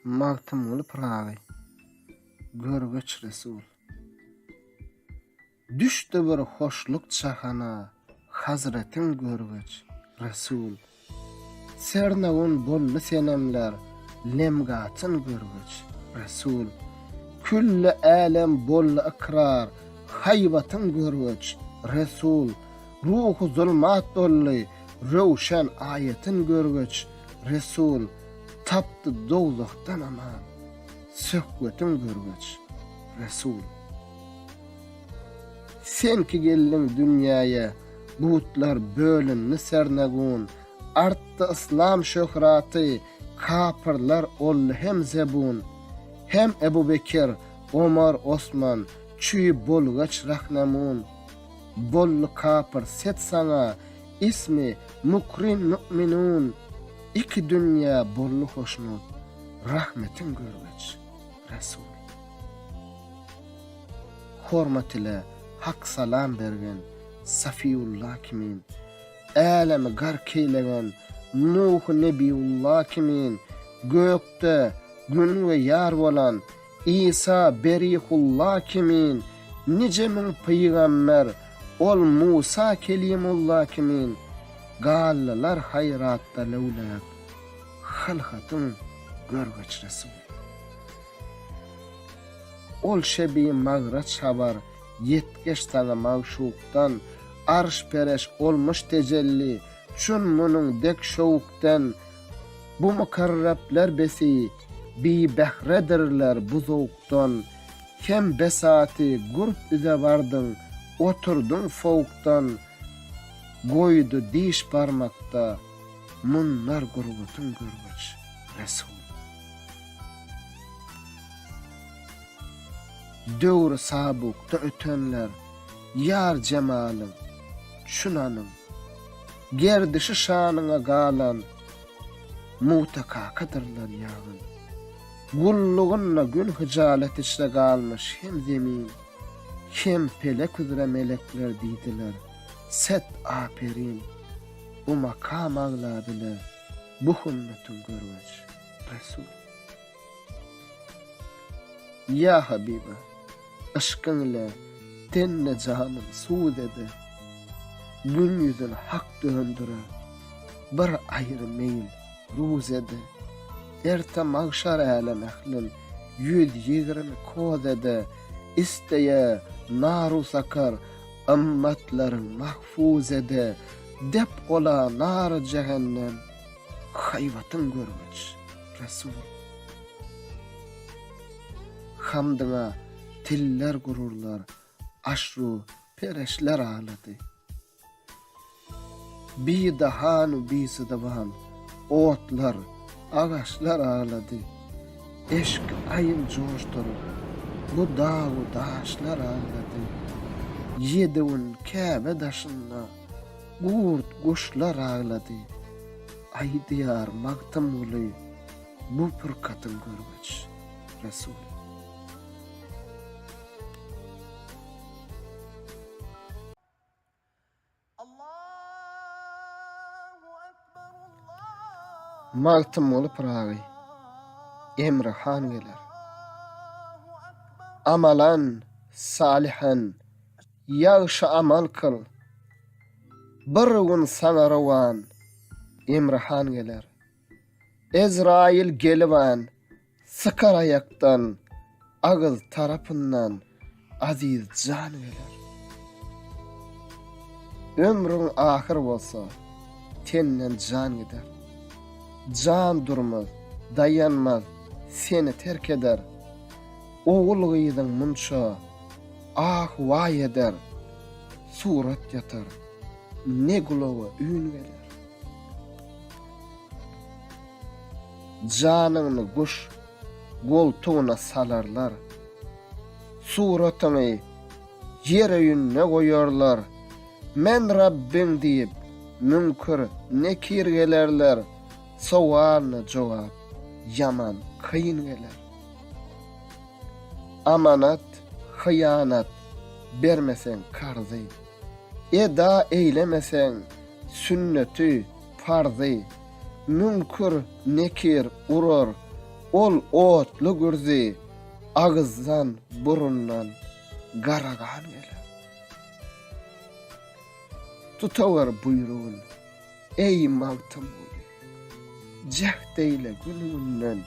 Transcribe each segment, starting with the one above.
Magtymguly Pyragy, Görgeç Resul. Düşdi bir hoşluk jahana, Hazretiň görgeç, Resul. Sernagun boldy senemler, Lemgatyn görgeç, Resul. Külli älem boldy ykrar, Haýbatyň görgeç, Resul. Ruhy zulmat boldy, Röwşen aýatyn görgeç, Resul. Tapdy dowzahdan aman, Söhbetiň görgeç, Resul. Sen ki geldiň dünýäýe, Butlar bölündi sernegun, Artdy yslam şöhraty, Kapyrlar oldy hem zebun. Hem Ebu Bekir, Omar, Osman, Çüý bolgaç rahnemun. Boldy kapyr set saňa, Ismi mukrin mü'minun. Iki dünýä boldy hoşnut, Rahmetiň görgeç, Resul. Hormat ile Hak salam bergen, Safiulla kimin. Älemi gark eýlegen, Nuhy Nebiulla kimin. Gökde Gün we ýar bolan, Isa Berihulla kimin. Nije müň pygamber, ol Musa Kelimulla kimin. Galdylar haýratda löwläp, Hylhatyň görgeç Resul. Ol şebi magraç habar ýetgeç saňa magşukdan, Arş-pereş olmuş tejelli, çün munuň dek şowukdan, Bu mukarrepler besi bibähredirler bu zowkdan, Hem besaty gurp üze bardyň, oturdyň fowkdan, Goýdy diş barmakda munlar gurbatyň görgeç, Resul. Döwri sabukda ötenler, ýar jemalyň, çün anyň. Gerdişi şanyňa galan mutakakadyrlar ýagyn. Gullugynda gün hyjalat içre galmyş hem zemin, hem pelek üzre melekler diýdiler, Set aperin, bu makam agla bile bu hümmetiň görgeç, Resul. Ýa Habiba, yşkyň ile tende janym suz ede, Gün ýüzün hak döndüre, bir aýry meýil ruz ede, Erte magşar älem ählin 120 koz ede, Isteýe nar-u sakar ymmatlaryň mahfuz ede, Dep ola nar-y jähennem haýbatyň görgeç, Resul. Hamdyňa tiller gururlar, Aşru pereşler aglady. Bi dahan-u bi zyban, Otlar, agaçlar aglady. Eşk aýyn joşduryp, Bu dag-u daşlar aglady. Ýedi gün Käbe daşynda, Gurt, guşlar aglady. Aýdýar Magtymguly, Bu purkatyň görgeç, Resul. Magtymguly Pyragy, Emre han geler. Amalan salyhan, ýagşy amal kyl. Bir gün saňa rowan Emre han geler. Ezraýyl geliban, sykar aýakdan, agyz tarapyndan Aziz jan geler. Ömrüň ahyr bolsa, tenden jan gider. Jan durmaz, daýanmaz, seni terk eder. Ogul-gyzyň munça ah-waý eder, surat ýatar, ne gulaga üýn geler. Janyňny guş goltugyna salarlar. Suratyňy. Ýer öýünde goýarlar. Men Rabbiň diýip, müňkür, nekir gelerler, Sowalyna jogap ýaman kyn geler. Amanat, hyýanat, bermeseň karzy, Eda eýlemeseň sünneti, parzy, Müňkür, nekir urar ol otly gürzi, Agyzdan, burundan gara gan geler. Tutawer buýrugyn, eý, Magtymguly, Jäht eýle gün-günden,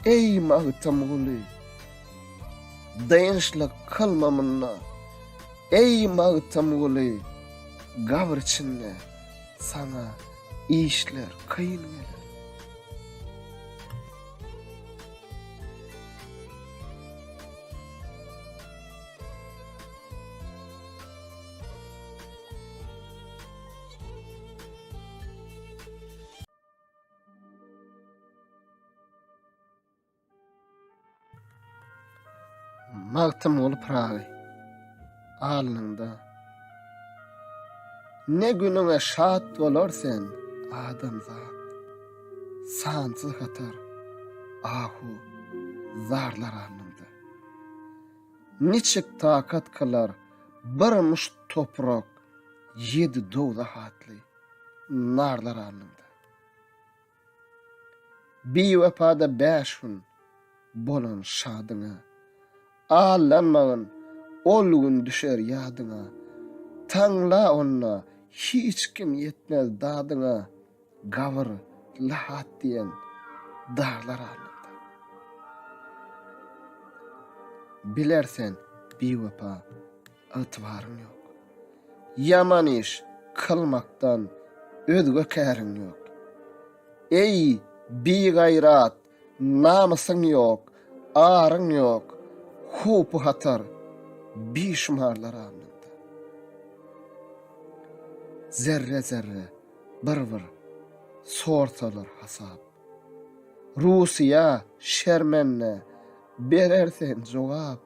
eý, Magtymguly. Dynçlyk kylma munda, eý, Magtymguly, Gabyr içinde saňa işler kyn geler. Magtymguly Pyragy alnyňda Ne günüňe şat bolar sen, adamzat, Sansyz hatar, ahu, zarlar alnyňda. Niçik takat kylar bir muşt toprak Ýedi dowzah atly narlar alnyňda. Biwepada bäş gün bolan şadyňa, Aldanmagyn, ol gün düşer ýadyňa. Taňla onda, hiç kim ýetmez dadyňa, Gabyr, lahat diýen darlar alnyňda. Biler sen, biwepa, ygtybaryň ýok. Ýaman iş kylmakdan özge käriň ýok. Eý, bigaýrat, namysyň ýok, aryň ýok, howpy-hatar bişumarlar alnynda. Zerre-zerre, bir-bir sorsalar hasap. Rusyýa şermende berer sen jogap.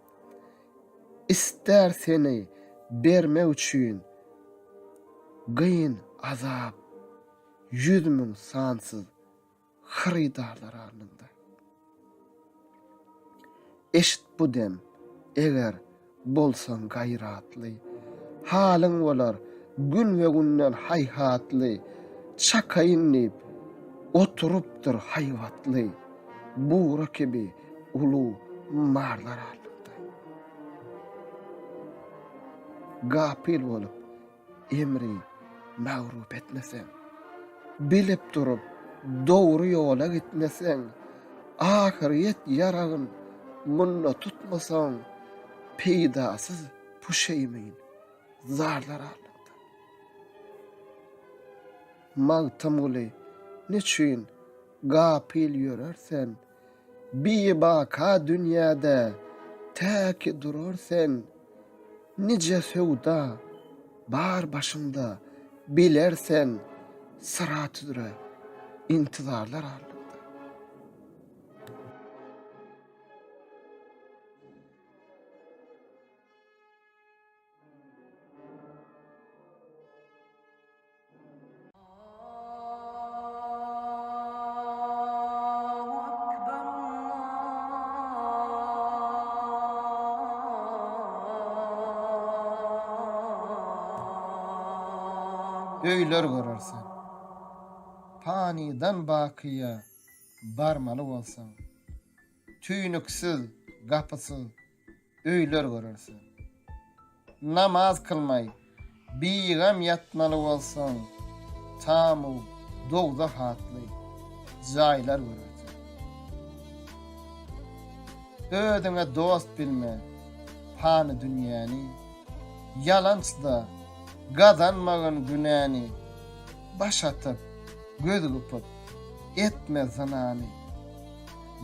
Istär seni bermek üçin gyn azap 100.000 sansyz hyrydarlar alnynda. Eşit bu dem, eger bolsaň gaýratly, Halyň bolar günbe-günden haýhatly, Çakaýyn diýip, oturypdyr haýbatly, Bugra kibi uly marlar alnynda. Gapyl bolup, emri magrup etmeseň, Bilip durup, dogry ýola gitmeseň, Ahyrýet ýaragyn munda tutmasaň, Peýdasyz puşeýmin zarlar alnynda. Magtymguly, neçüýn gapyl ýörer sen, Bibaka dünýäde täki durar sen, Nije söwda bar başyňda biler sen, Syrat üzre intizarlar alnyňda. Öýler görersen. Panydan bakyýa barmaly bolsaň. Tüýnüksiz, gapysyz öýler görersiň. Namaz kylmaý, bigam ýatmaly bolsaň, tamu dowzah atly jaýlar görersiň. Özüňe dost bilme pany dünýäni, Ýalançda gazanmagyn günäni, Baş atyp, göz gypyp, etme zynany,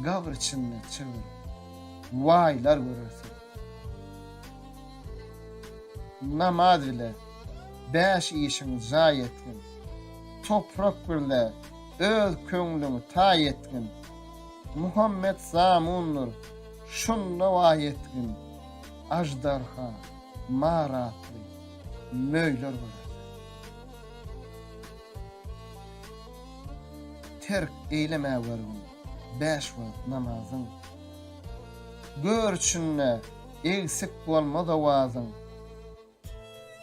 Gabr içinde çygyr, waýlar görersiň. Namaz bile bäş işiň jaý etgin, Toprak birle öz köňlüňi taý etgin, Muhammet zamundyr, şunda waý etgin, Aždarha. Mar atly möýler görersen. Terk eýlemäwergin bäş wagt namazyň. Gör içinde egsik bolmaz owazyň.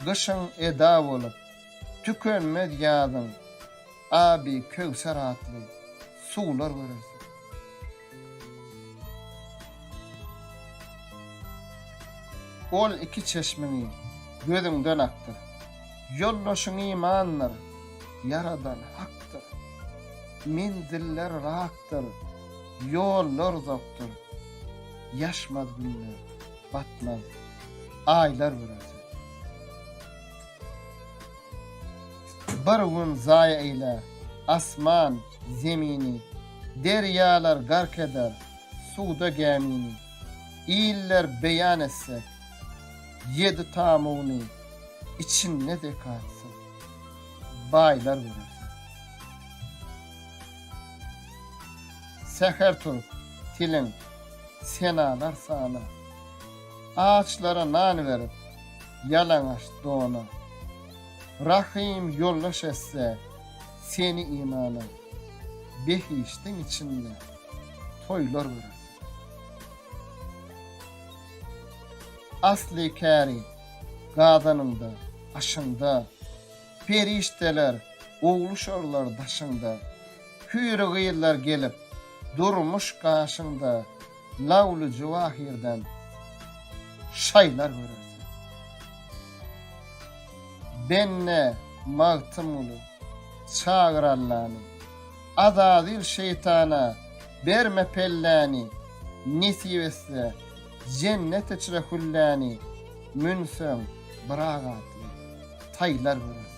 Gyşyň eda bolup, tükenmez ýazyň, Aby Köwser atly suwlar görersiň. Ol iki çeşmiňi gözüňden akdyr. Ýoldaşyň imandyr, Ýaradan Hakdyr. Menziller yrakdyr, ýollar uzakdyr. Ýaşmaz günler, batmaz aýlar görersiň. Bir gün zaýa eýlär asman, zemini, Derýalar gark eder suwda gämini. Iller beýan etsek ýedi tamugyny, Içinde zekatsyz baýlar görersiň. Säher turup tiliň senalar sana, Açlara nan berip, ýalaňaç dona. Rahym ýoldaş etse seni imana, Behişdiň içinde toýlar görersiň. Asly käri gazanyňda, aşyňda, Perişdeler oguşarlar daşyňda. Hüýri gyzlar gelip, durmuş gaşyňda, Lawly-jowahyrdan şaýlar görersiň. Bende Magtymguly, çagyr Allany, Azazyl şeýtana berme pelläni, Nesip etse, jennet içre hülläni, Münseň, Byrak atly taýlar görersiň.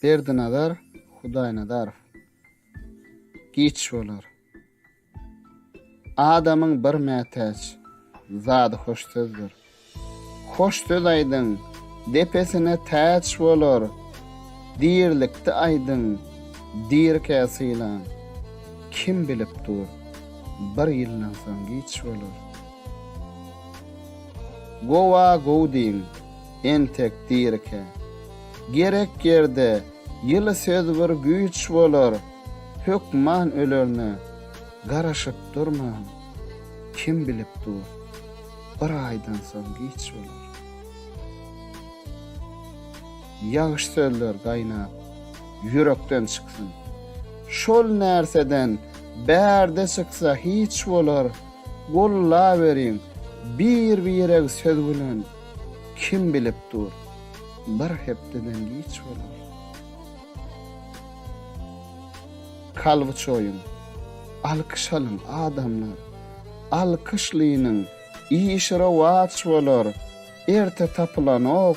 Berdinazar Hudaýnazarow. Giç bolar. Adamyň bir mätäç zady hoş sözdür. Hoş söz aýdyň, depesine täç bolar, Dirilikde aýdyň, dirikä sylaň. Kim bilip dur, bir ýyldan soň giç bolar. Gowa gowy diýiň, entek dirikä. Gerek ýerde ýyly söz bir güýç bolar, Hökman ölerine garaşyp durmaň, Kim bilip dur, bir aýdan soň giç bolar. Ýagşy sözler gaýnap, ýürekden çyksyn. Şol närseden bärde çyksa hiç bolar, Gollaberiň bir-biregi söz bilen, Kim bilip dur, bir hepdeden giç bolar. Kalby çoýuň, alkyş alyň, adamlar! Alkyşlynyň işi rowaç bolar, Erte tapylanok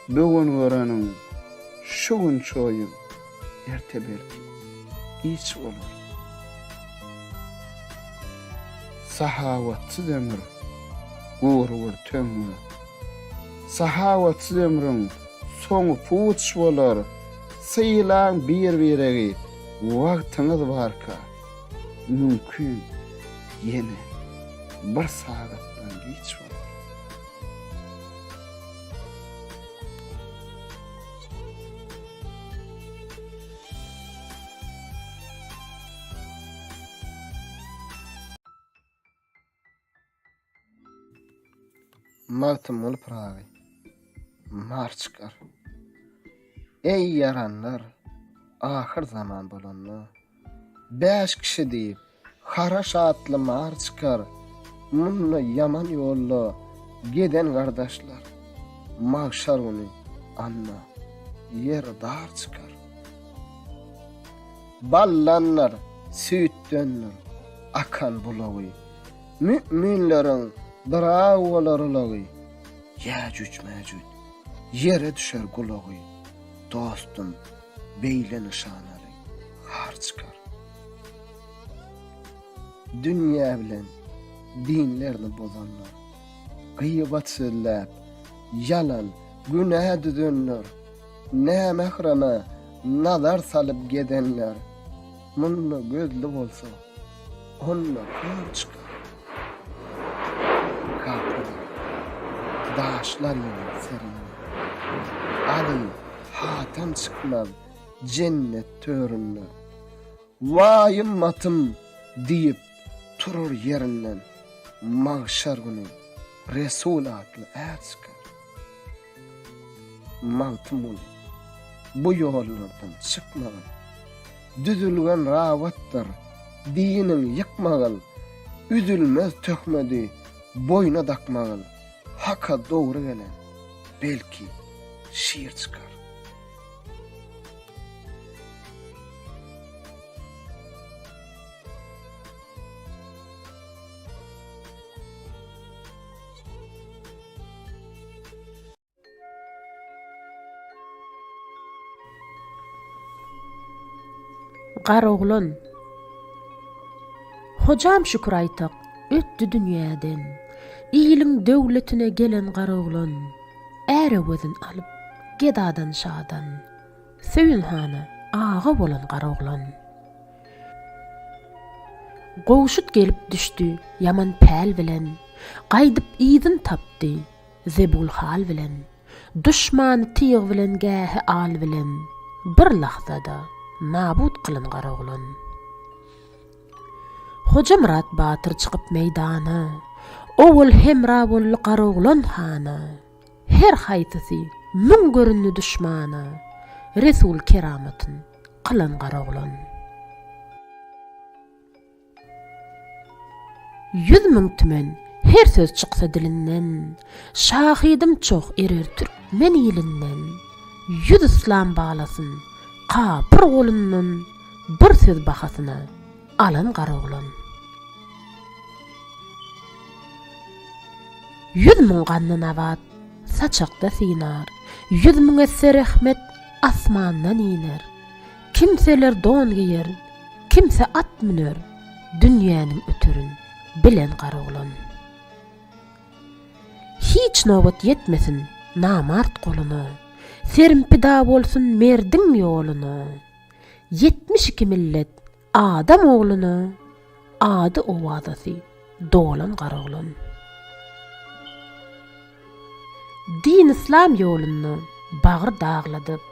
bu gün göreniň, Şu gün çoýuň, erte belki, giç bolar. Sahawatsyz ömür, gury bir töňňe. Sahawatsyz ömrüň soňy puç bolar, Sylaň bir-biregi wagtyňyz barka, Mümkin, ýene bir sagatdan giç bolar. Magtymguly Pyragy, Mar çykar. Eý ýaranlar, ahyr zaman bolanda, Bäş kişi diýip, haraş atly mar çykar, Munda ýaman ýolda gezen gardaşlar, Magşar güni anna ýer dar çykar. Baldandyr, süýtdendir akan bulagy, Müminleriň biraw bolar ulagy, Ýäjüj-mäjüj ýere düşer gulagy, Dostum, beýle nyşanaly har çykar. Dünýä bilen. Dinlerini bozanlar. Gyýbat sözläp, ýalan, günä düzenler, Nämähreme nazar salyp gezenler, Munda gözli bolsa, onda kör çykar. Kapyrlar daşlar ýygar serine, Aly Hatam çykmaz jennet töründen. Waý ymmatym! diýip, turar ýerinden, Magşar güni Resul atly är çykar. Magtymguly, bu ýollardan çykmagyl. Düzülgen rabatdyr, diniň ýykmagyl, Üzülmez töhmedi boýna dakmagyl, Haka dogry gelen, belki, şir çykar. Garoglan Hojam şükür aýtak, ötdi dünýäden, Iliň döwletine gelen Garoglan. Är öwezin alyp, gedadan-şadan, Söýünhana aga bolan Garoglan. Gowşut gelip düşdi ýaman päl bilen, Gaýdyp yzyn tapdy zebul hal bilen. Duşmany tyg bilen gähi al bilen, Bir lahzada nabut kylan Garoglan. Hojamyrat batyr çykyp meýdana, Owal hemra boldy Garoglan hana. Her haýsysy müň göründi duşmana, Resul keramatyn kylan Garoglan. 100.000 tümen her söz çyksa dilinden, Şahydym çoh erer türkmen ilinden, Ýüz yslam balasyn kapyr golundan Bir söz bahasyna alan Garoglan. 100.000 gandan abat saçakda synar, 100.000 esse rehmet asmandan iner. Kimseler don geýer, kimse at müner, Dünýäniň öterin bilen Garoglan. Hiç nobat ýetmesin namart goluna, Serim pida bolsun merdiň ýoluna. 72 millet adam ogluna Ady-owazasy dolan Garoglan. Din-yslam ýolunda bagyr dagladyp,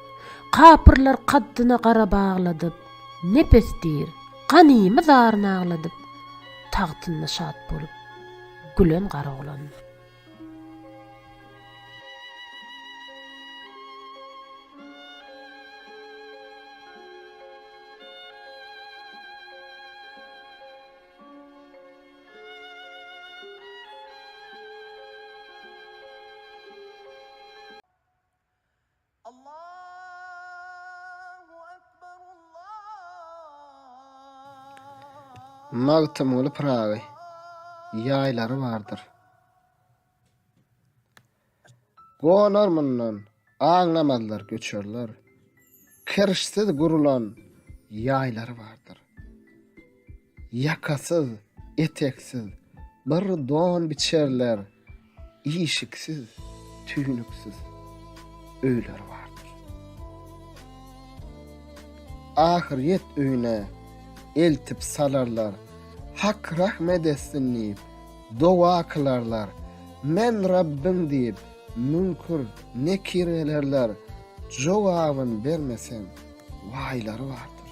Kapyrlar kaddyna gara bagladyp, Nepes diýr, ganymy zaryn agladyp, Tagtynda şat bolup, gülen Garoglan. Magtymguly Pyragy ýaýlary bardyr. Gonar mundan, aňlamazlar göçerler. Kirşsiz gurulan ýaýlary bardyr. Ýakasyz, eteksiz bir don biçerler, Işiksiz, tüýnüksiz öýleri bardyr. Ahyrýet öýüne eltip salarlar, Hak rahmet etsin diýip, doga kylarlar, Men Rabbyň diýip, müňkür, nekir gelerler, Jogabyn bermeseň, waýlary bardyr.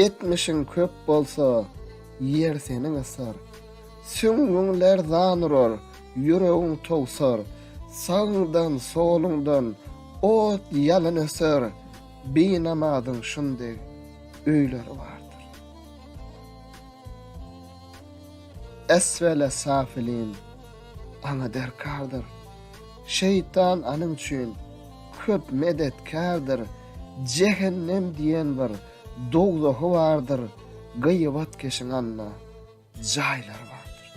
Etmişiň köp bolsa, ýer seni gysar. Süňňüň lerzan urar, ýüregiň towsar. Sagyňdan, soluňdan ot, ýalyn öser. Binamazyň şundeý öýleri bardyr. Esfele safilin aňa derkardyr. Şeýtan anyň üçin köp medetkärdir. Jähennem diýen bir dowzahy bardyr, gyýbatkeşiň anda jaýlary bardyr.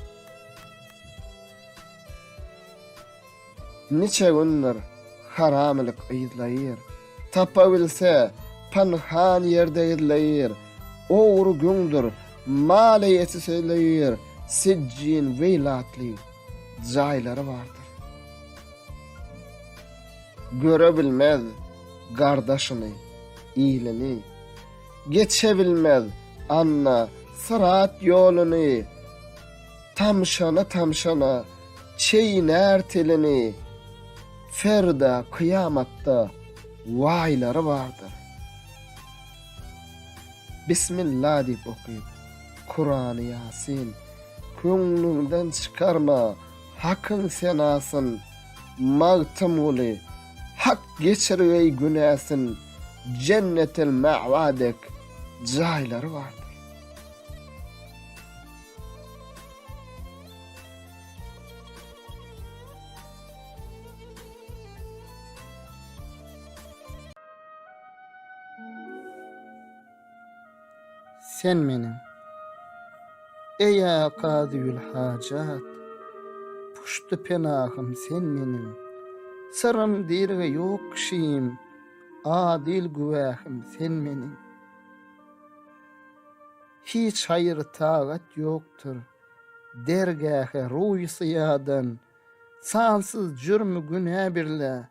Niçe gündür haramylyk yzlaýyr, Tapabilse, pynhan ýerde gizleýir. Ogry güňdür, Mal eýesi sözleýir, Sijjin Weýl atly jaýlary bardyr. Göre bilmez gardaşyny, ilini, Geçe bilmez anna syrat ýoluny, Tamşana-tamşana çeýnär tilini, Ferda kyýamatda waýlary bardyr. Bismilla diýip okyp, Kurany Ýasin, Köňlüňden çykarma Hakyň senasyn, Magtymguly, Hak geçirgeý günäsin, Jennetil Mäwa dek jaýlary bardyr. Sen meniň, eý-ä kazyül-hajat, Puşty-penahym sen meniň, Syrym diýrge ýok kişim, Adyl güwähim sen meniň. Hiç haýyr-tagat ýokdur, Dergähe ruý-syýadan, Sansyz jürmi-günä birle,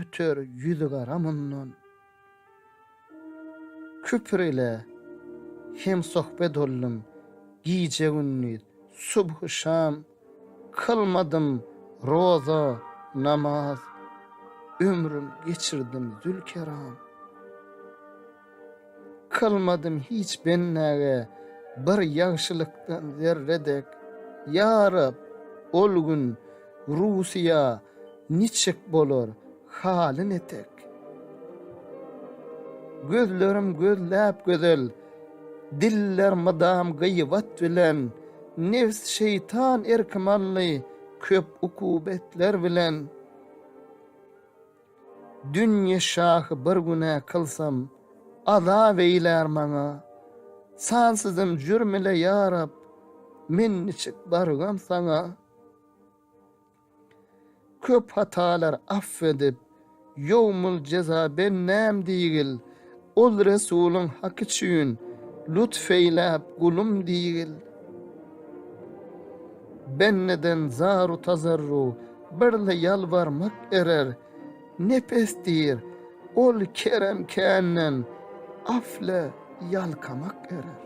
Öter ýüzügara mundan. Küpür ile hemsohbet oldum, Gije-gündiz, subhy-şam, Kylmadym roza, namaz, Ömrüm geçirdim zül-keram. Kylmadym hiç bendäge bir ýagşylykdan zerre dek, Ýa Rab, ol gün Rusyýa niçik bolar, haly netek? Gözlerim gözläp gözel, diller mydam gyýbat bilen, Nebs şeýtan erkim aldy köp ukubetler bilen. Dünýe şahy bir günä kylsam, azap eýlär maňa. Sansyzym jürm ile ýa Rab, men niçik bargam saňa. Köp hatalar af edip, ýowmul jeza bendäm diýgil, Ol Resulyň haky üçin lutf eýläp gulum diýgil. Bendeden zaru tazarru birle ýalbarmak erer, Nepes diýr, ol kerem känden afle ýalkamak erer.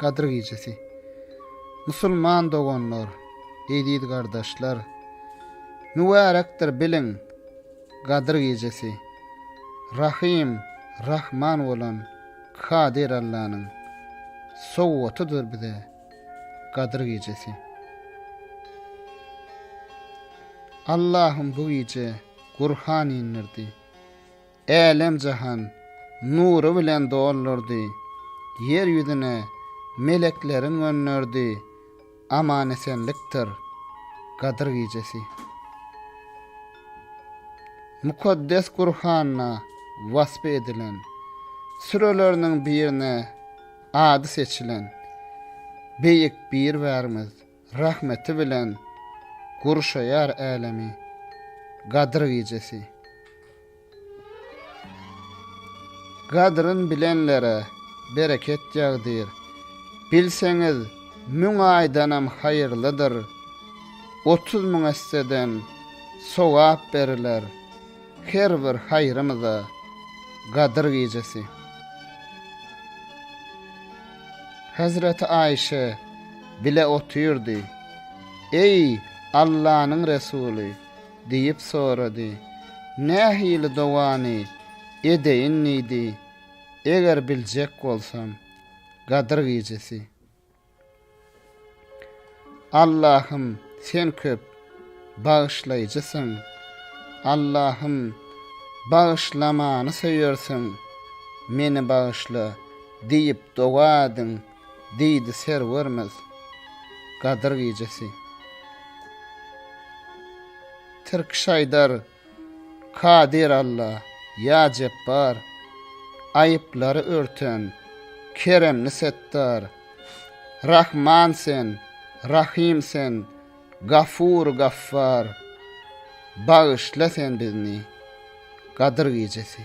Gadyr gijesi. Musulman doganlar, eziz gardaşlar, mübärekdir biliň, Gadyr gijesi. Rahym, Rahman bolan Kadyr Allanyň sowgatydyr bize Gadyr gijesi. Allahym bu gije Gurhan indirdi. Älem-jahan nury bilen doldurdy, ýer ýüzüne meleklerin gönderdi, aman-esenlikdir Gadyr gijesi. Mukaddes Gurhanda waspy edilen, süreleriniň birine ady seçilen Beýik Birbarymyz Rahmeti bilen gurşaýar älemi Gadyr gijesi. Gadryn bilenlere bereket ýagdyr. Bilseňiz, müň aýdanam haýyrlydyr. 30 müň esseden sogap beriler her bir haýrymyza Gadyr gijesi. Hezreti Aýşe bile otyrdy. Eý, Allanyň Resuly! diýip sorady. Nähili dogany edeýin diýdi, eger biljek bolsam, Gadyr gijesi. Allahym sen köp bagyşlaýjysyň, Allahym bagyşlamany söýersiň, meni bagyşla diýip doga ediň diýdi Serwerimiz Gadyr gijesi. Tirkiş aýdar Kadyr Alla, ýa Jepbar, aýyplary örten. Keremli Setdar. Rahman sen, Rahym sen, Gafur Gaffar. Bagyşla sen bizni, Gadyr gijesi.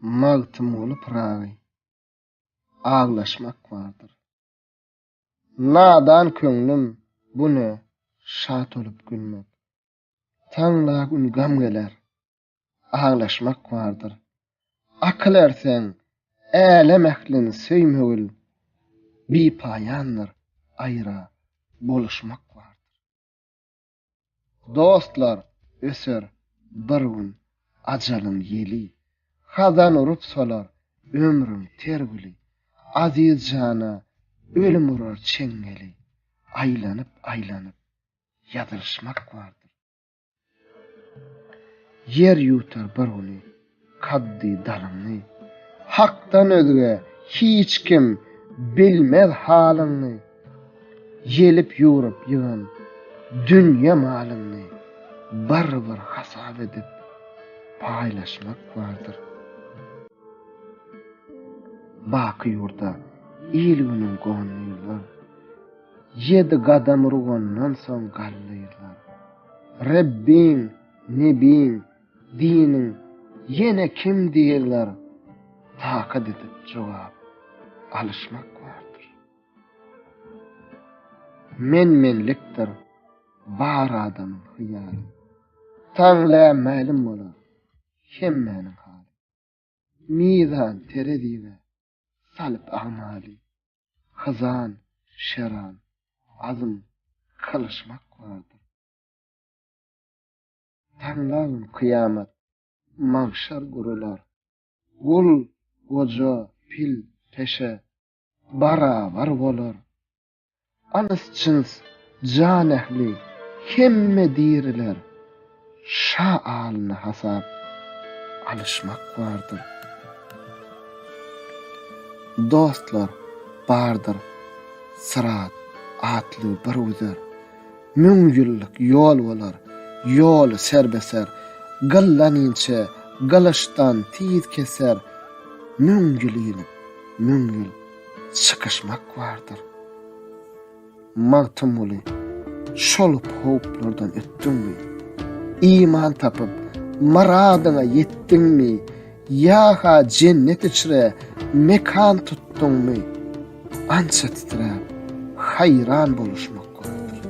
Magtymguly Pyragy, Aglaşmak bardyr. Nadan köňlüm, bu ne, şat olup gülmek. Taňla gün gam geler, aglaşmak bardyr. Akyl erseň, älem ählin söýmegil, Bipaýandyr aýra boluşmak bardyr. Dostlar öser bir gün ajalyň ýeli, Hazan urup solar ömrüň ter güli, Aziz jana ölüm urar çeňňeli, Aýlanyp-aýlanyp ýazylyşmak bardyr. Ýer ýutar bir güni kaddy dalyňny, Hakdan özge hiç kim bilmez halyňny, Ýelip-ýugrup ýygan dünýe malyňny Bir-bir hasap edip paýlaşmak bardyr. Baky ýurda il-günüň gondylar. Ýedi gadam urgandan soň galdylar. Rebbiň, Nebiň, diniň ýene kim diýerler, takat edip jogap alyşmak bardyr. Men-menlikdir bar adamyň hyýaly. Taňla mälim bolar hemmäniň haly. Mizan terezige salyp agmaly. Hyzan, şeran, azm kylyşmak bardyr. Taňlagyn kyýamat, magşar gurular. Gul, goja, pil, peşe barabar bolar. Yns-jyns, jan ähli, hemme diriler. Şa alyna hasap alyşmak bardyr. Dostlar, bardyr Syrat atly bir güzer. Müňýyllyk ýol bolar, ýoly serbeser, Gyldan inçe, gylyçdan tiz keser, Müň ýyl inip, müň ýyl çykyşmak bardyr. Magtymguly, şol howplardan ötdüňmi? Iman tapyp, myradyňa ýetdiňmi? Ýa-ha jennet içre mekan tutduňmy? Ança titräp, haýran boluşmak bardyr.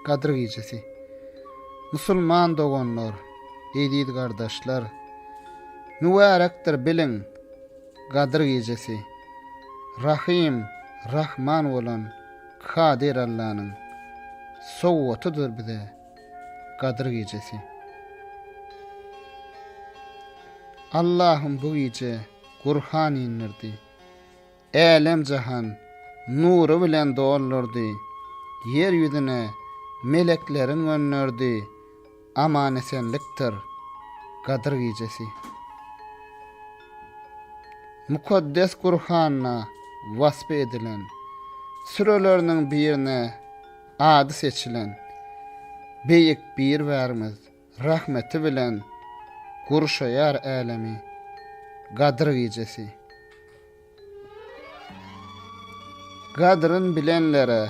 Gadyr gijesi. Musulman doganlar, eziz gardaşlar, mübärekdir biliň, Gadyr gijesi. Rahym, Rahman bolan Kadyr Allanyň sowgatydyr bize Gadyr gijesi. Allahym bu gije Gurhan indirdi. Älem-jahan nury bilen doldurdy. Ýer ýüzüne meleklerin gönderdi. Aman-esenlikdir Gadyr gijesi. Mukaddes Gurhanda waspy edilen süreleriniň birine ady seçilen Beýik Birbarymyz Rahmeti bilen gurşaýar älemi Gadyr gijesi. Gadryn bilenlere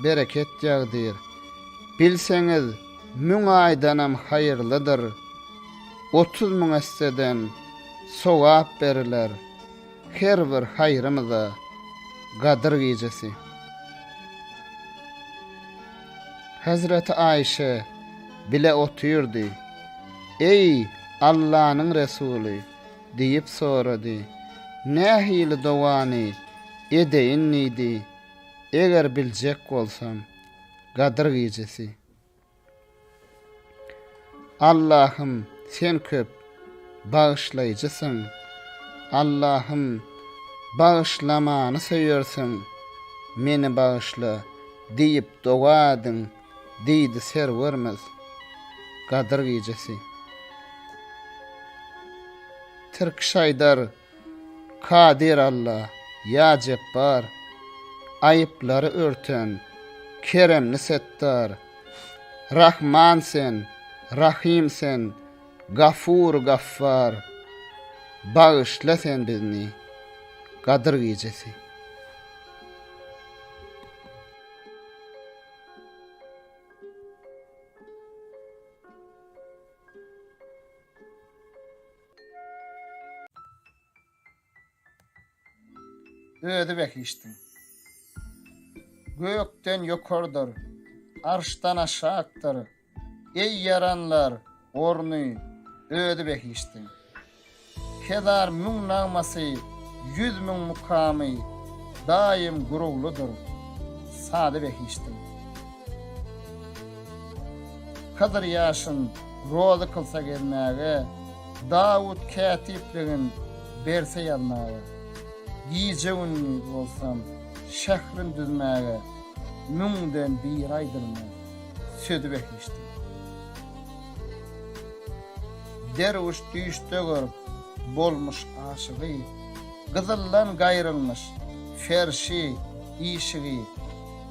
bereket ýagdyr. Bilseňiz, müň aýdanam haýyrlydyr. 30 müň esseden sogap beriler her bir haýrymyza Gadyr gijesi. Hezreti Aýşe bile otyrdy. Eý, Allanyň Resuly! diýip sorady. Nähili dogany edeýin diýdi. Eger biljek bolsam, Gadyr gijesi. Allahym! Sen köp bagyşlaýjysyň. Allahym, bagyşlamany söýersiň, meni bagyşla diýip doga ediň diýdi Serwerimiz Gadyr gijesi. Tirkiş aýdar, Kadyr Alla, ýa Jepbar, Aýyplary örten, keremli Settar, Rahman sen, Rahym sen, Gafur Gaffar, Bagyşla sen bizni, Gadyr gijesi. Özi behişdiň. Gökden ýokardyr, arşdan aşakdyr, Eý ýaranlar, orny özi behişdiň. Hezar müň nagmasy, 100 müň mukamy Daýym guruglydyr, sazy behişdiň. Hydyr ýaşyn rozy kylsa gezmäge, Dawut kätipligin berse ýazmaga, Gije-gündiz bolsam şährin düzmäge, Müňden biri aýdylmaz sözi behişdiň. Derwüş düýşde görüp bolmuş aşygy, Gyzyldan gaýrylmyş ferşi, işigi,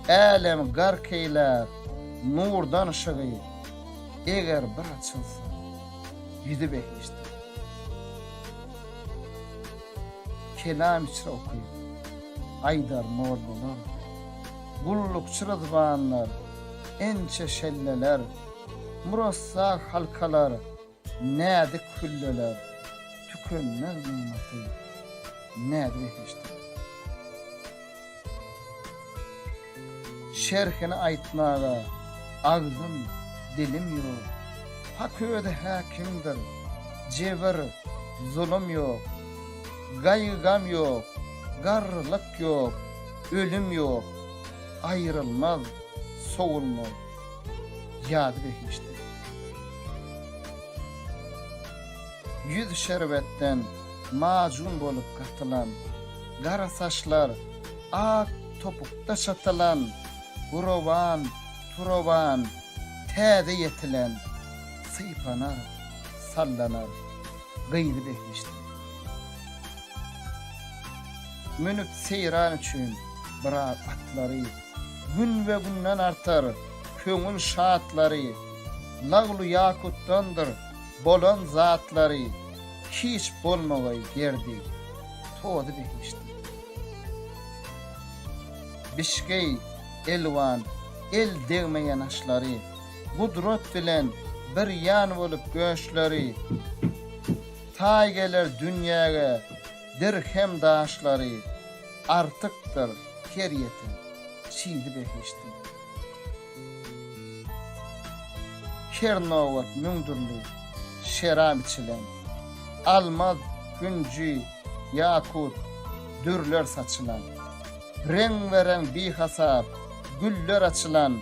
Älemi gark eýlär nurdan yşygy, Eger bir açylsa ýüzi behişdi. Kelam içre okyp, aýdar mollalar, Gullukçy ryzwanlar, ençe şelleler, Murassa halkalar, Näzik hülleler, tükenmez nygmaty, näzi behişdi. Şerhini aýtmaga agzym, dilim ýok. Hak özi häkimdir, jebir, zulum ýok. Gaýgy-gam ýok, garrylyk ýok, ölüm ýok. Aýrylmaz, sowulmaz ýady behişdi. Ýüz şerbetden majun bolup gatylan, Gara saçlar ak topukda çatylan, Guraban, turaban, täze ýetilen, Sypanar, sallanar gyzy behişdi. Münüp seýran üçin biraz atlary, Günbe-günden artar köňül şatlary, Laglu-ýakutdandyr bolan zatlary, Hiç bolmagaý gerdi, tozy behişdi. Bişgeý, elwan, el degmeýen aşlary, Gudrat bilen bir ýan bolup göçleri, Taý geler dünýäge dirhem daşlary, Artykdyr her ýeten çizi behişdi. Her nobat müň dürli şerap içilen, Almaz, hünji, ýakut, dürler saçylan. Reňbe-reň bihasap güller açylan,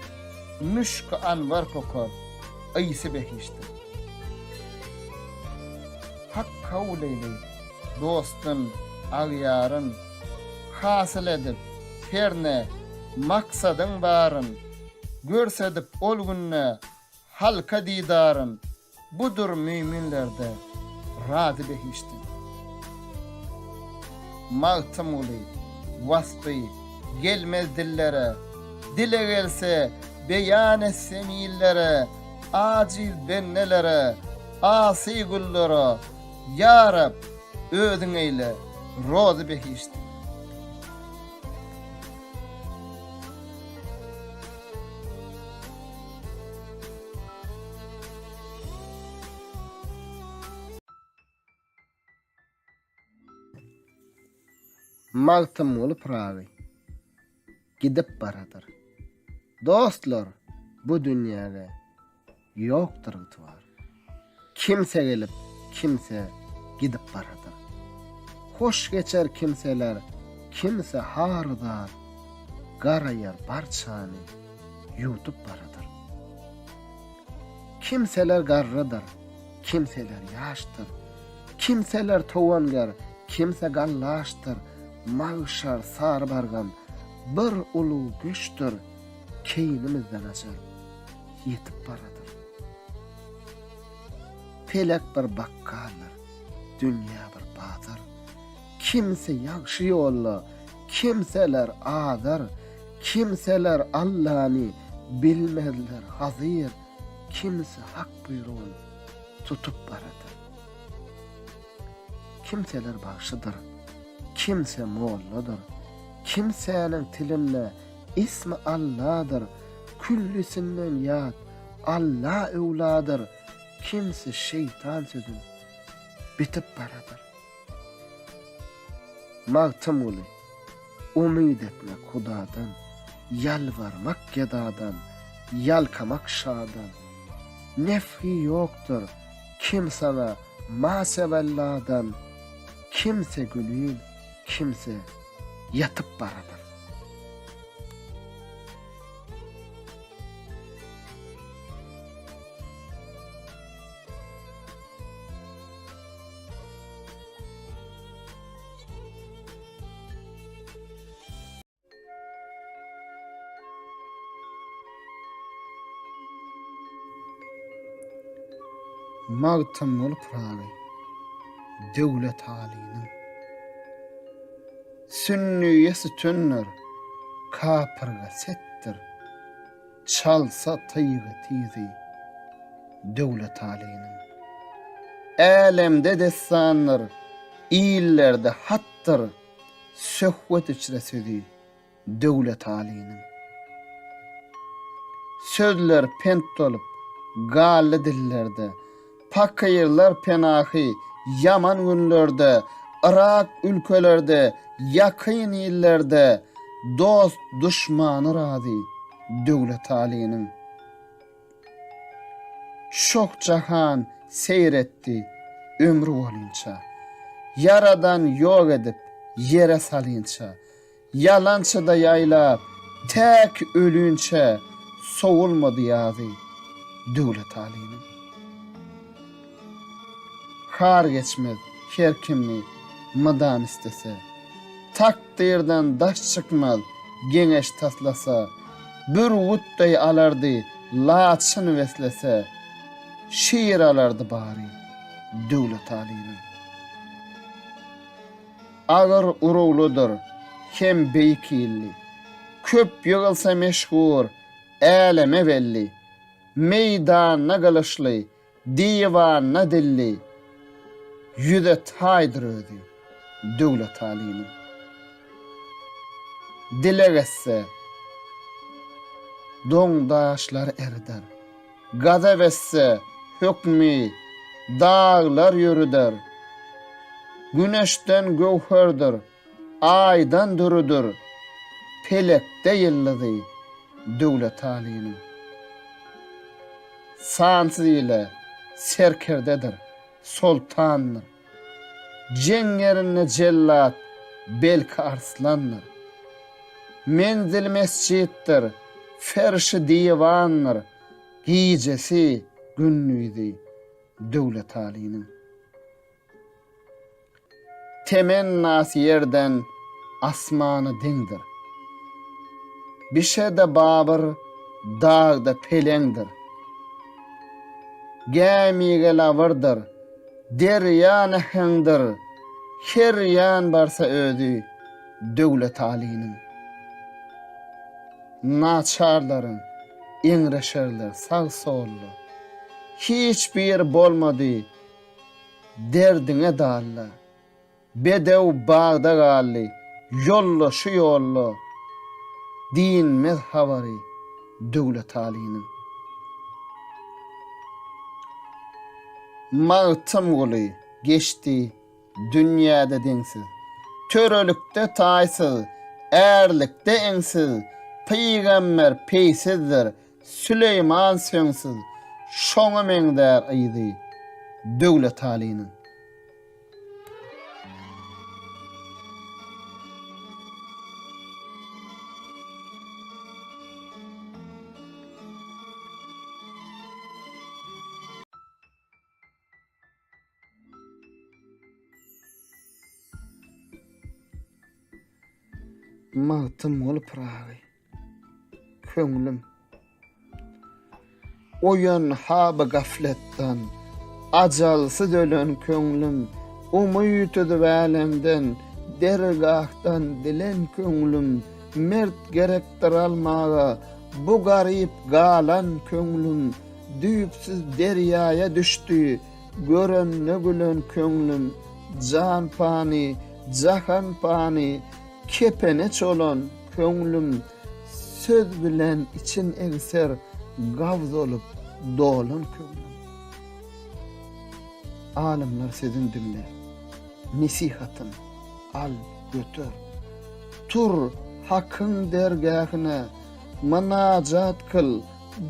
Müşki-anbar kokar, ysy behişdi. Hak kabul eýleýip, dostun, agýaryn, Hasyl edip, herne, maksadyň baryn, Görsedip ol günde halka didaryn, Budur müminlerde razy behişdi. Magtymguly, waspy gelmez dillere, Dile gelse beýan etsem illere, Ajiz bendelere, asy gullara, Ýa Reb, özüň eýle rozy behişdi. Magtymguly Pyragy gidip baradyr. Dostlar, bu dünýäge ýokdur ygtybar. Kimse gelip, kimse gidip baradyr. Hoş geçer kimseler, kimse har-zar, Gara ýer barçany ýuwdup baradyr. Kimseler garrydyr. Kimseler ýaşdyr, kimseler towanger, kimse gallaşdyr, Magşar sary bargam bir ulug güýçdür, Keýnimizden ajal ýetip baradyr. Pelek bir bakgaldyr, dünýä bir bazar. Kimse ýagşy ýolda, kimseler azar, Kimseler Allany bilmezler hazyr, Kimse Hak buýrugyn tutup baradyr. Kimseler bagşydyr, kimse molladyr, Kimsäniň tilinde ismi Alladyr, Küllisinden ýat Alla öwladyr, Kimse şeýtan sözün bitip baradyr. Magtymguly, Umyt etmek Hudadan, Ýalbarmak gedadan, Ýalkamak şadan. Nefhi ýokdur, kim saňa masewelladan, Kimse günin, kimse ýatyp baradyr. Magtymguly Pyragy Döwletalynyň Sünnüýe sütündir, kapyrga setdir, Çalsa tygy tizi Döwletalynyň. Älemde dessandyr, illerde hatdyr, Söhbet içre sözi Döwletalynyň. Sözler pent bolup, galdy dillerde, Pakyrlar penahy ýaman günlerde, Yrak ülkelerde, ýakyn illerde, Dost duşmany razy Döwletalynyň. Çoh jahan seýr etdi ömri bolynça, Ýaradan ýok edip ýere salynça, Ýalançyda ýaýlap täk ölinçä Sowulmady ýazy Döwletalynyň. Har geçmez her kimni mydam istese, Takdyrdan daş çykmaz geňeş taslasa, Bürgüt deý alardy laçyn beslese, Şir alardy bary Döwletalynyň. Agyr uruglydyr hem beýik illi, Köp ýygylsa meşhur, äleme belli, Meýdanda gylyçly, diwanda dilli, Ýüze taýdyr özi Döwletalynyň. Dileg etse, doň daşlar erider. Gazap etse, hökmi daglar ýörüder. Güneşden göwherdir, aýdan dürüdir, Pelekde ýyldyzy Döwletalynyň. Sansyz ile serkerdedir, soltandyr. Jeň ýerinde jellat, belki arslandyr. Menzil mesjitdir, ferşi diwandyr, Gijesi, gündizi Döwletalynyň. Temennasy ýerden asmana deňdir. Bişe-de babyr, dagda peleňdir. Gämige labyrdyr, derýa näheňdir, Her ýan barsa özi Döwletalynyň. Naçarlaryň eňreşerler sag-solda, Hiç biri bolmady derdiňe dalla. Bedew bagda galdy, ýoldaşy ýolda, Diýinmez habary Döwletalynyň. Magtymguly geçdi dünýäde deňsiz, Törelikde taýsyz, ärlikde eňsiz, Pygamber peýsizdir, Süleýman söňsüz, Şoňa meňzär yzy Döwletalynyň. Magtymguly Pyragy. Köňlüm. Oýan haby gafletden, Ajalsyz ölen köňlüm, Umyt üzüp älemden, Dergahdan dilen köňlüm, Mert gerekdir almaga, Bu garyp galan köňlüm, Düýpsüz derýaýa düşdi, Görende gülen köňlüm, Jan pany, jahan pany, Kepene çolan köňlüm, Söz bilen için egser, Gabz olup dolan köňlüm. Alymlar sözün diňle, Nesihatyn al, göter. Tur Hakyň dergähine, Mynajat kyl,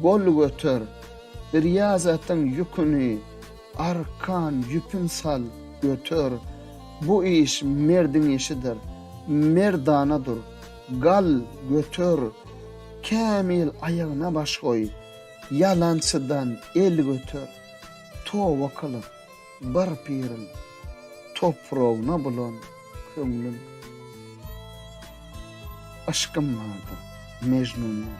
gol göter. Riýazatyň ýüküni, Arkan ýüpün sal, göter. Bu iş merdiň işidir, Merdana dur, gal, göter. Kämil aýagyna baş goý, Ýalançydan el göter. Toba kylyp, bir piriň Topragyna bulan köňlüm. Yşkym bardyr Mejnundan,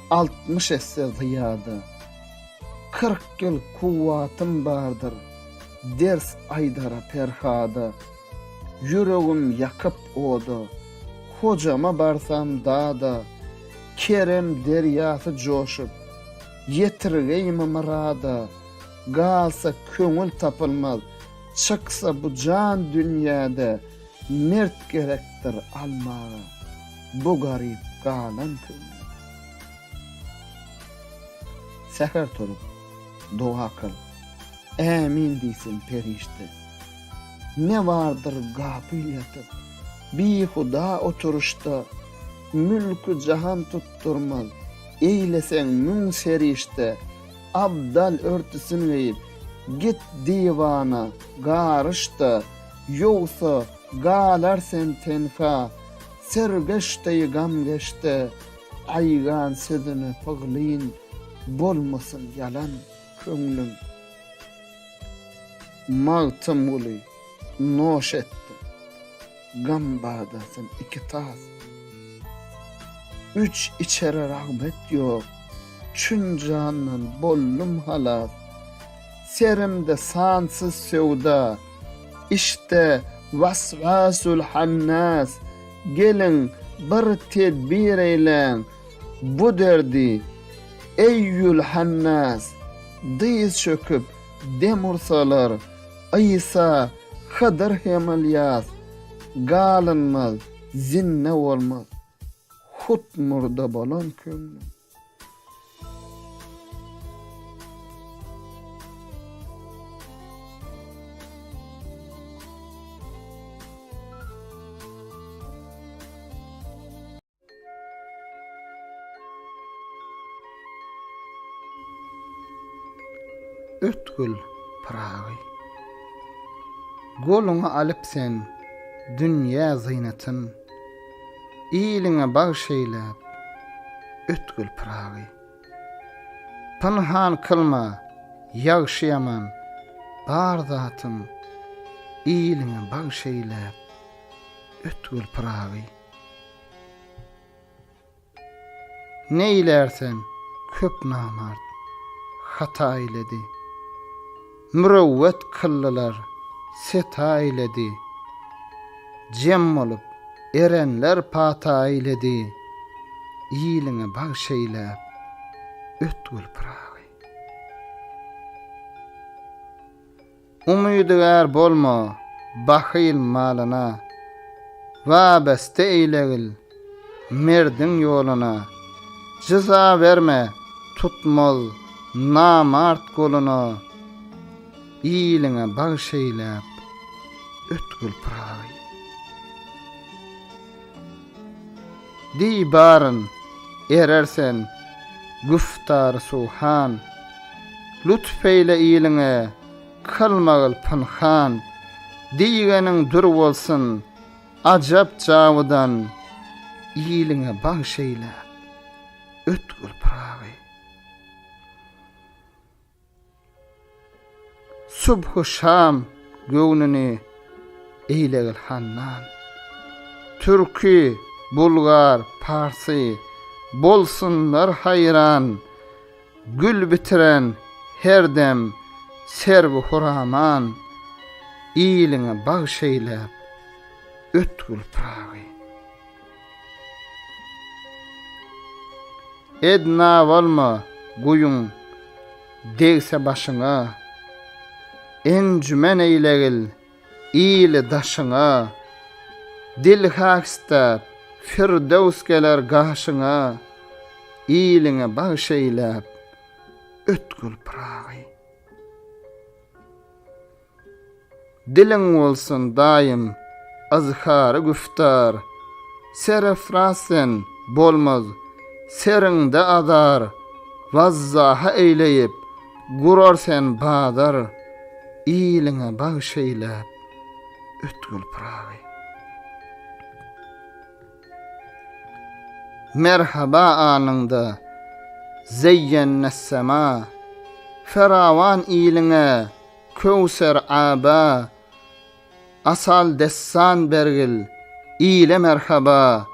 60 esse zyýada. 40 ýyl kuwwatym bardyr, Ders aýdara Perhada. Ýüregim ýakyp oda, Hojama barsam dada. Kerem derýasy joşup, Ýetirgeými myrada. Galsa köňül tapylmaz, Çyksa bu jan dünýäde, Mert gerekdir almaga, Bu garyp galan köňül. Säher turup, doga kyl, Ämin diýsin perişde. Ne bardyr gapyl ýatyp, Bihuda oturyşda, Mülki-jahan tutdurmaz, Eýleseň müň serişde. Abdal örtüsin geýip, Git diwana, garyş-da, Ýogsa, galar sen tenha, Sergeş deý gamgeşde, Aýgan sözüne pyglyn Bolmasyn ýalan köňlüň. Magtymguly, noş etdim. Gam badasyn iki tas. Üç içere ragbet ýok, Çün jandan boldum halas. Serimde sansyz söwda, Işde waswasul hannas. Geliň, bir tedbir eýläň bu derdi, Eýýül hannas, Dyz çöküp, dem ursalar, Isa, Hydyr hem Ylýas, Galynmaz, zinde bolmaz, Hut murda bolan köňlüm. Ötgül Pyragy. Goluňa alyp sen dünýä zynatyn, Iliňe bagş eýläp, ötgül Pyragy. Pynhan kylma ýagşy-ýaman bar zatyň, Iliňe bagş eýläp, ötgül Pyragy. Neýlär sen, köp namart, hata eýledi. Mürewwet kyldylar, seta eýledi. Jem bolup, erenler pata eýledi. Iliňe bagş eýläp, ötgül Pyragy. Umydygär bolma bahyl malyna, Wabeste eýlegil merdiň ýoluna. Jyza berme tutmaz namart goluna, Iliňe bagş eýläp ötgül Pyragy. Diý baryn, erer sen, güftary suhan, Lutf eýle iliňe, kylmagyl pynhan, Diýgeniň dür bolsun, ajap jawydan, Iliňe bagş eýläp, ötgül Pyragy. Subhy-şam göwnüni eýlegil handan. Türki. Bulgar, parsy, bolsunlar haýran, Gül bitiren her dem serwi huraman, Iliňe bagş eýläp, ötgül Pyragy. Edna bolma, guýuň degse başyňa, Enjümen eýlegil ili daşyňa, Dil hak istäp, Firdöws geler gaşyňa, Iliňe bagş eýläp, ötgül Pyragy. Diliň bolsun daýym yzhary güftar, Serefraz sen, bolmaz seriňde azar, Wazzaha eýleýip, gurar sen bazar, Iliňe bagş eýläp, ötgül Pyragy. Merhaba anyňda, zeýýennessema, Ferawan iliňe, Köwser aba, Asal dessan bergil, ile merhaba,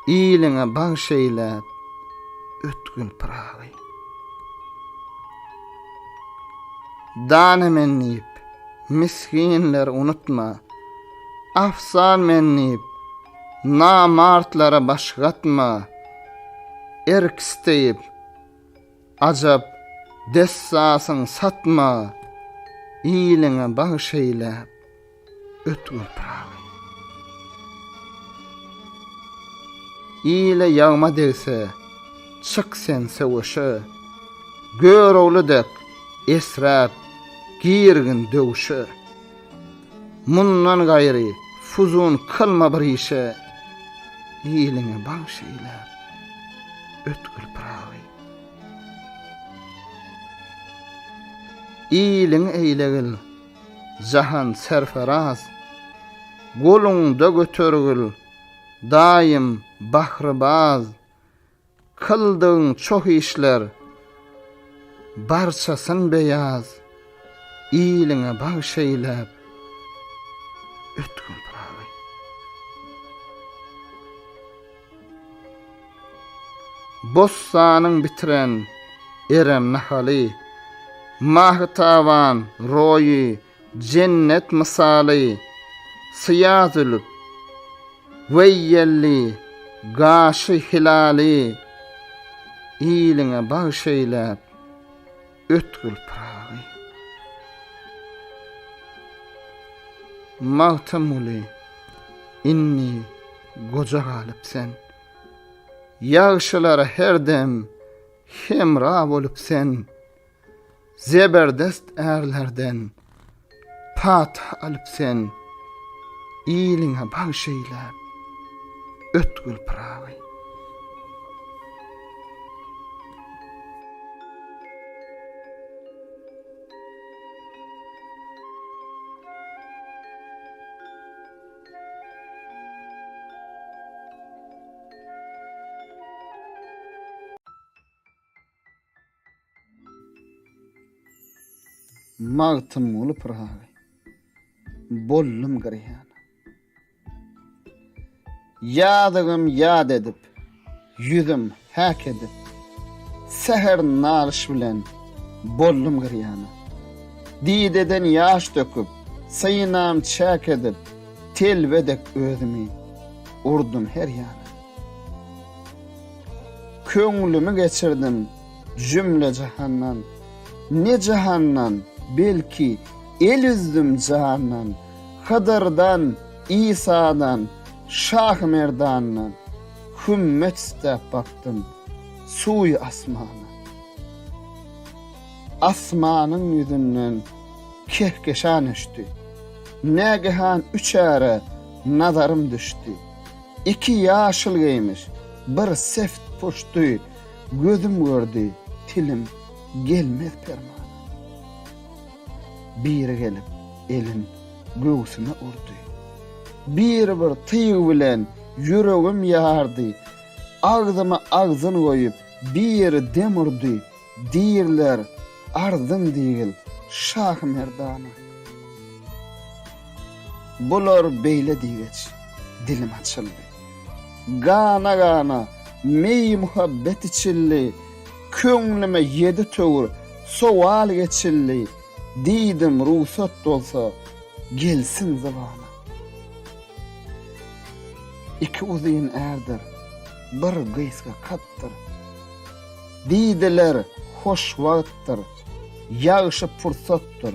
Iliňe bagş eýläp, ötgül Pyragy. Dana men diýip, misginleri unutma, Afzal men diýip, namartlara baş gatma, Erk isteýip, Ajap dessasyň satma, iliňe bagş eýläp, ötgül Pyragy. Ile ýagma degse, çyk sen söweşe, Görogly dek esräp girgin döwşe. Mundan gaýry fuzun kylma bir işe, Iliňe bagş eýläp, ötgül Pyragy. Iliň eýlegil, jahan serferaz, Goluňda götergil, daýym bahrybaz, Kyldygyň çoh işler, barçasyn beýaz, Iliňe bagş eýläp, ötgül Pyragy. Bossanyň bitiren Erem nahaly, Mahy-taban roýy jennet mysaly, Syýa zülp, weýýelli, gaşy hilaly, Iliňe bagş eýläp, ötgül Pyragy. Magtymguly, indi goja galyp sen. Ýagşylara her dem hemra bolup sen. Zeberdest ärlerden pata alyp sen. Iliňe bagş eýläp, ötgül Pyragy. Magtymguly Pyragy. Boldum girýan. Ýazygym ýat edip, ýüzüm häk edip, Säher nalyş bilen boldum girýana. Dideden ýaş döküp, synam çäk edip, Telbe dek özümi urdum her ýana. Köňlümi geçirdim jümle jahandan, Ne jahandan, belki, el üzdüm jandan, Hydyrdan, Isadan, Şahymerdandan, Hümmet istäp bakdym suwy asmana. Asmanyň ýüzünden kehkeşan öçdi. Nägehan üç äre nazarym düşdi. Iki ýaşyl geýmiş, bir seft puşdy, Gözüm gördi, tilim gelmez permana. Biri gelip elin göwsüme urdy. Biri bir tyg bilen ýüregim ýardy. Agzyma agzyn goýup biri dem urdy. Diýrler, arzyň diýgil, şahy-merdana. Bular beýle diýgeç, dilim açyldy. Gana-gana meý-muhabbet içildi, Köňlüme ýedi töwir sowal geçildi, Diýdim, rugsat bolsa, gelsin zybana. Iki uzyn ärdir, bir gysga katdyr. Diýdiler, hoş wagtdyr, ýagşy pursatdyr.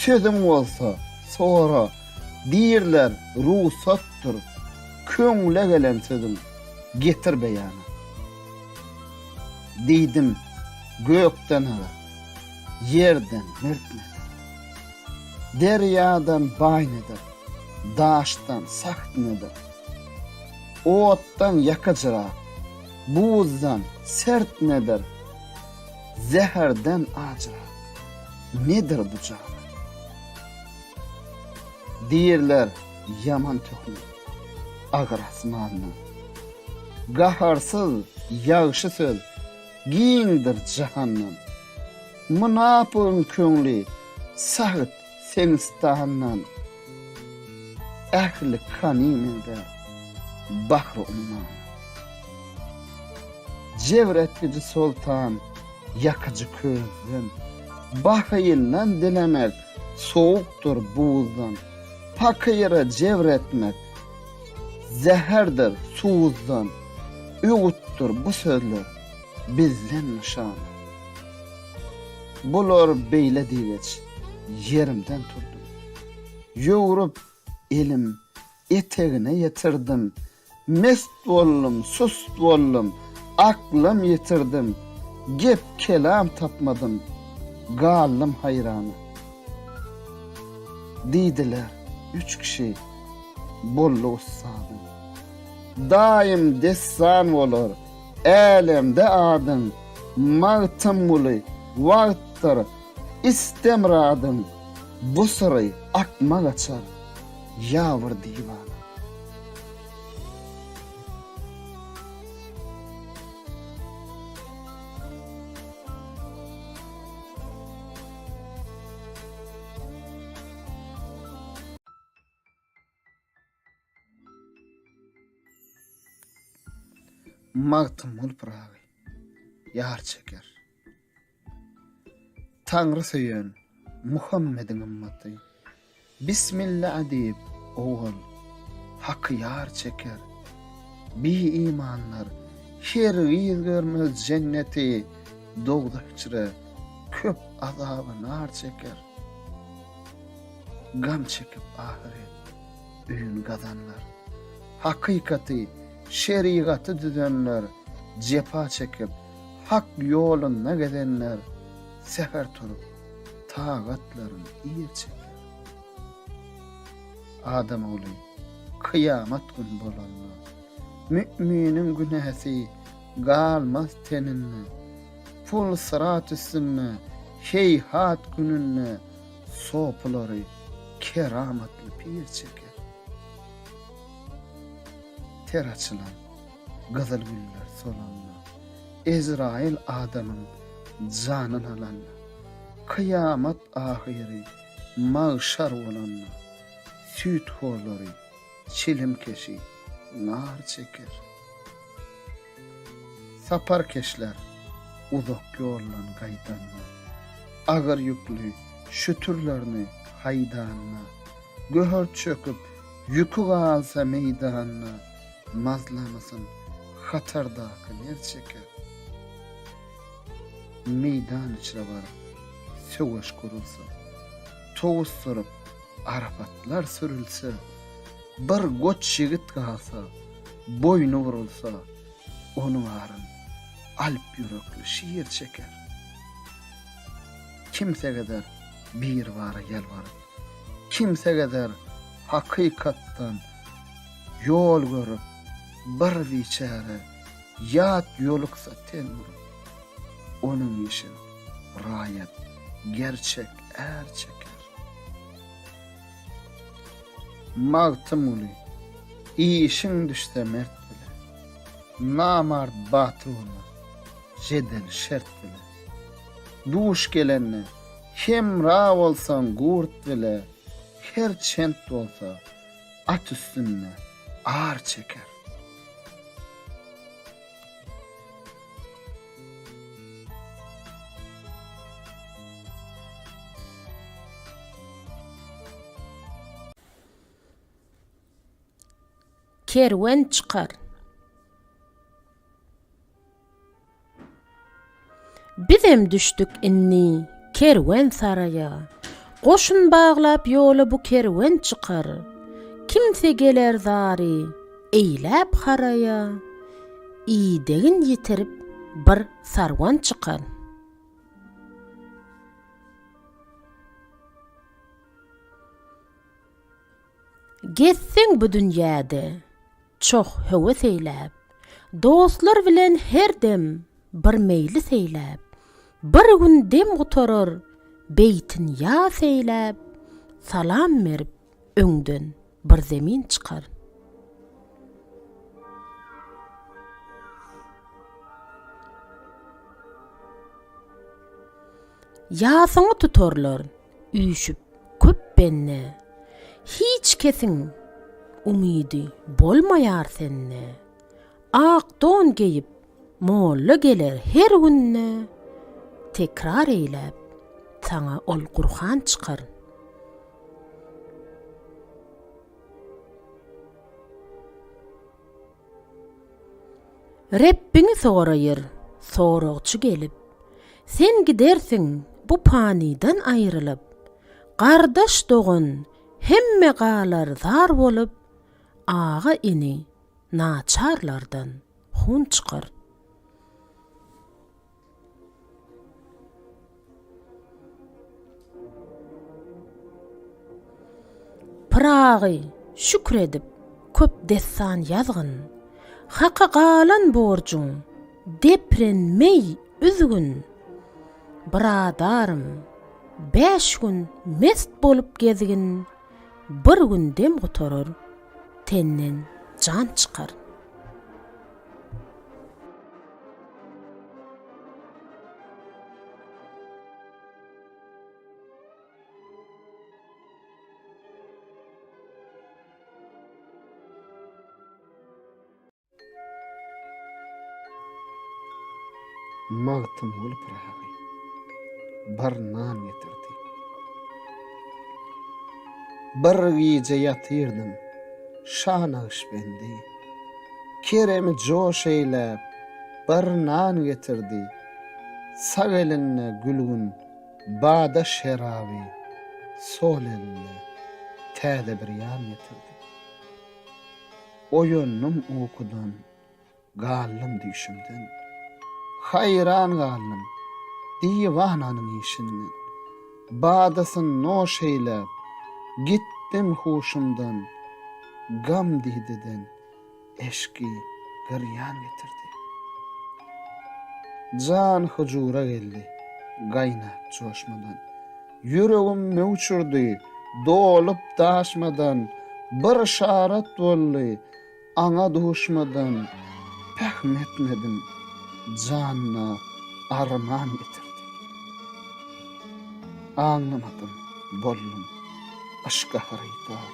Sözüň bolsa, sora, diýrler, rugsatdyr. Köňle gelen sözüň getir beýana. Diýdim, gökden agyr, ýerden mert nedir? Derýadan baý nedir, daşdan saht nedir? Otdan ýakyjyrak, buzdan sert nedir? Zäherden ajyrak nedir bu jana? Diýrler, ýaman töhmet, agyr asmandan. Gaharsyz ýagşy söz giňdir jahandan. Mynapygyň köňli sagt senistandan. Ähli kany meňzär bahry-ummana. Jebr etgiji soltan ýakyjy közden. Bahyldan dilemek sowukdyr buzdan. Pakyra jebr etmek zäherdir tuzdan. Öwütdir bu sözler bizden nyşana. Bular beýle diýgeç, ýerimden turdum. Ýöwrüp, elim etegine ýetirdim. Mest boldum, sust boldum, aklym ýitirdim. Gep-kelam tapmadym, galdym haýrana. Diýdiler, üç kişi boldy ussadyň. Daýym dessan bolar, Älemde adyň, Magtymguly, wagtdyr, iste myradyň, Bu syry akmak açar, ýa bir diwana. Magtymguly Pyragy, Ýar çeker. Taňry söýen Muhammediň ymmaty, Bismillä diýip, owal Haky ýar çeker. Bi-imanlar hergiz görmez jenneti, Dowzah içre köp azaby nar çeker. Gam çekip ahyret öýün gazanlar. Hakykaty, şerigaty düzenler, Jepa çekip, Hak ýolunda gezenler, Säher turup, tagatlaryn ir çeker. Adam ogly kyýamat gün bolanda, Müminiň günäsi galmaz teninde. Pul syrat üstünde, heýhat gününde, Sopulary keramatly pir çeker. Ter açylan gyzyl güller solanda, Ezraýyl adamyň janyn alanda, Kyýamat ahyry magşar bolanda, Süýthorlary çilimkeşi nar çeker. Saparkeşler uzak ýoldan gaýdanda, Agyr ýükli şütürlerini haýdanda, Göhert çöküp, ýüki galsa meýdanda, Mazlamasyn hatardaky ner çeker. Meýdan içre baryp, söweş gurulsa, Towusdyryp, arapatlar sürülse, Bir goç ýigit galsa, boýny burulsa, Onuň aryn alp ýürekli şir çeker. Kimse gezer Biribara ýalbaryp, Kimse gezer hakykatdan ýol görüp, Bir biçäre ýat ýoluksa ten urup, Onuň işin raýat gerçek är çeker. Magtymguly, işiň düşse mert bile, Namart batyr bolmaz, jedel şert bile. Duş gelende, hemra bolsaň gurt bile, Her çent bolsa, at üstünde ar çeker. kerwen çykar. Bizem düşdük indi kerwen saraýa, Goşun baglap ýola bu kerwen çykar. Kimse geler zary eýläp haraýa, Idegin ýitirip bir sarwan çykar. Gezseň bu dünýäde çoh höwes eýläp, Dostlar bilen her dem bir meýlis eýläp, Bir gün dem gutarar beýtin ýas eýläp, Salam berip öňden bir zemin çykar. Ýasyňy tutarlar üýşüp köp bende, Hiç kesiň umydy bolmaýar sende. Ak don geýip molla geler her günde, Tekrar eýläp saňa ol Gurhan çykar. Rebbiňi soraýyr soragçy gelip, Sen gidersiň bu panydan aýrylyp, Gardaş-dogan hemme galar zar bolup, Aga-ini naçarlardan hun çykar. Pyragy, şükür edip, köp dessan ýazgyn, Haka galan borjuň deprenmeý üzgün. Byradarym, bäş gün mest bolup gezgin, Bir gün dem gutarar, tenden jan çykar. Magtymguly Pyragy bir nan getirdi. Bir gije ýatyrdym, şa Nagyşbendi. Keremi joş eýläp, bir nan getirdi. Sag elinde gülgün bada şeraby, sol elinde täze bir ýan getirdi. Oýandym ukudan, galdym düýşümden. Haýran galdym diwananyň işinden. Badasyn noş eýläp, gitdim huşumdan, Gam dideden eşki girýan getirdi. Jan huzura geldi, gaýnap joşmadan. Ýüregim möwç urdy, dolup daşmadan, Bir yşarat boldy, aňa duşmadan, Pähm etmedim, janyna arman getirdi. Aňlamadym, boldum yşka hyrydar.